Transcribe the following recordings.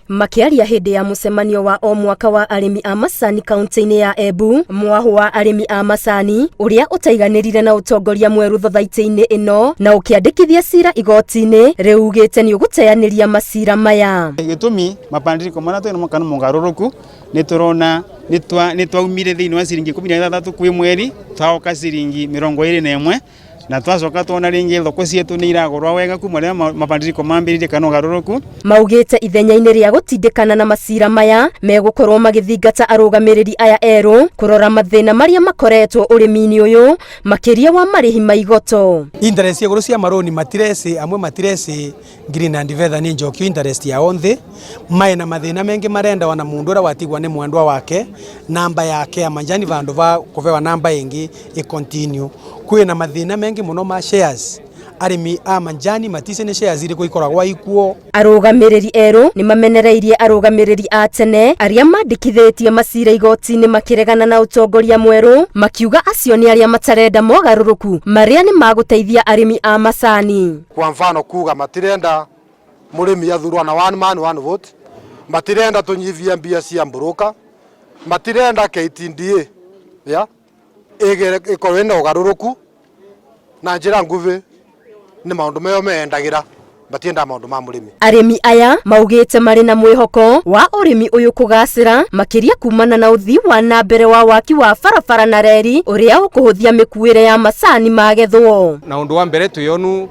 Makĩaria hĩndĩ ya mũcemanio wa o mwaka wa arĩmi a macani kaunti-inĩ ya Embu, mwahũ wa arĩmi a macani ũrĩa ũtaiganĩrire na ũtongoria mwerũ thothaitĩ-inĩ ĩno na ũkĩandĩkithia cira igoti-inĩ rĩu ugĩte nĩ ũgũteanĩria macira maya. Gĩtũmi mabadiliko marĩa twĩnamo kana mogarũrũku nĩ tũrona nĩ twaumire thĩinĩ wa ciringi 16 kwĩ mweri twaoka ciringi 21 na twacoka twona rĩngĩ thoko cietu nĩ iragũrwa wega kuma rĩrĩa mabadiliko mambĩrĩirie kana ũgarũrũku. Maugĩte ithenya-inĩ rĩa gũtindĩkana na macira maya megũkorwo magĩthingata arũgamĩrĩri aya erũ kũrora mathĩna marĩa makoretwo ũrĩmi-inĩ ũyũ makĩria wa marĩhi ma igoto. Interest igũrũ cia marũni matireci amwe matireci Greenland Feather nĩ njokio interest yao nthĩ mae na mathĩna mengĩ marenda ona mundu ũrĩa watigwa nĩ mwendwa wake namba yake ya manjani vandu va kuvewa namba ĩngĩ ĩ continue kwĩna mathĩna mengĩ mũno ma shares arĩmi a manjani matici nĩ shares irĩkũ ikoragwo ikuo. Arũgamĩrĩri erũ nĩ mamenereirie arũgamĩrĩri a tene arĩa mandĩkithĩtie macira igoti-inĩ makĩregana na ũtongoria mwerũ makiuga acio nĩ arĩa matarenda mogarũrũku marĩa nĩ magũteithia arĩmi a macani. Kwa mfano kuga matirenda murimi athurwa na one man one vote, matirenda tunyivie mbia cia mburuka, matirenda KTDA ya ikorwo ina ugaruruku na njira nguvi ni maundu meo meendagira matiendaga maundu ma murimi. Arĩmi aya maugĩte marĩ na mwĩhoko wa ũrĩmi ũyũ kũgacĩra makĩria kumana na ũthii wa na mbere wa waki wa barabara na reri ũrĩa ũkũhũthia mĩkuĩre ya macani magethwo. Na undu wa mbere twiyonu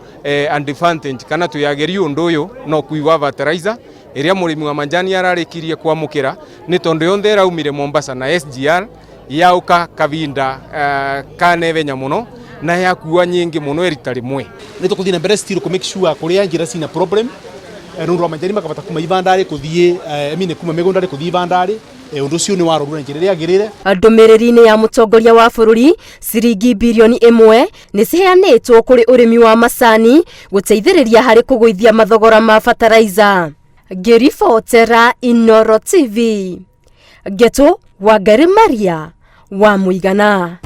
advantage kana twiyageria undu uyu no kuiwa fertilizer iria murimi wa manjani ararikirie kwamukira ni tondu yonthe iraumire Mombasa na SGR yauka kavinda ka nevenya muno na yakua nyingi muno erita rimwe. Nĩ tũkũthiĩ na mbere still kũ make sure kũrĩa njĩra cina problem nũndũ wa manjani makabata kuma ibandari kũthiĩ I mean kuma mĩgũnda kũthiĩ ibandari ũndũ ũcio nĩ warorwo na njĩra ĩrĩa yagĩrĩire. Ndũmĩrĩri-inĩ ya mũtongoria wa bũrũri ciringi birioni 1 nĩ ciheanĩtwo kũrĩ ũrĩmi wa macani gũteithĩrĩria harĩ kũgũithia mathogora ma fertilizer. Ngĩribotera Inooro TV, Ngetu Wangari Maria wa Mũigana.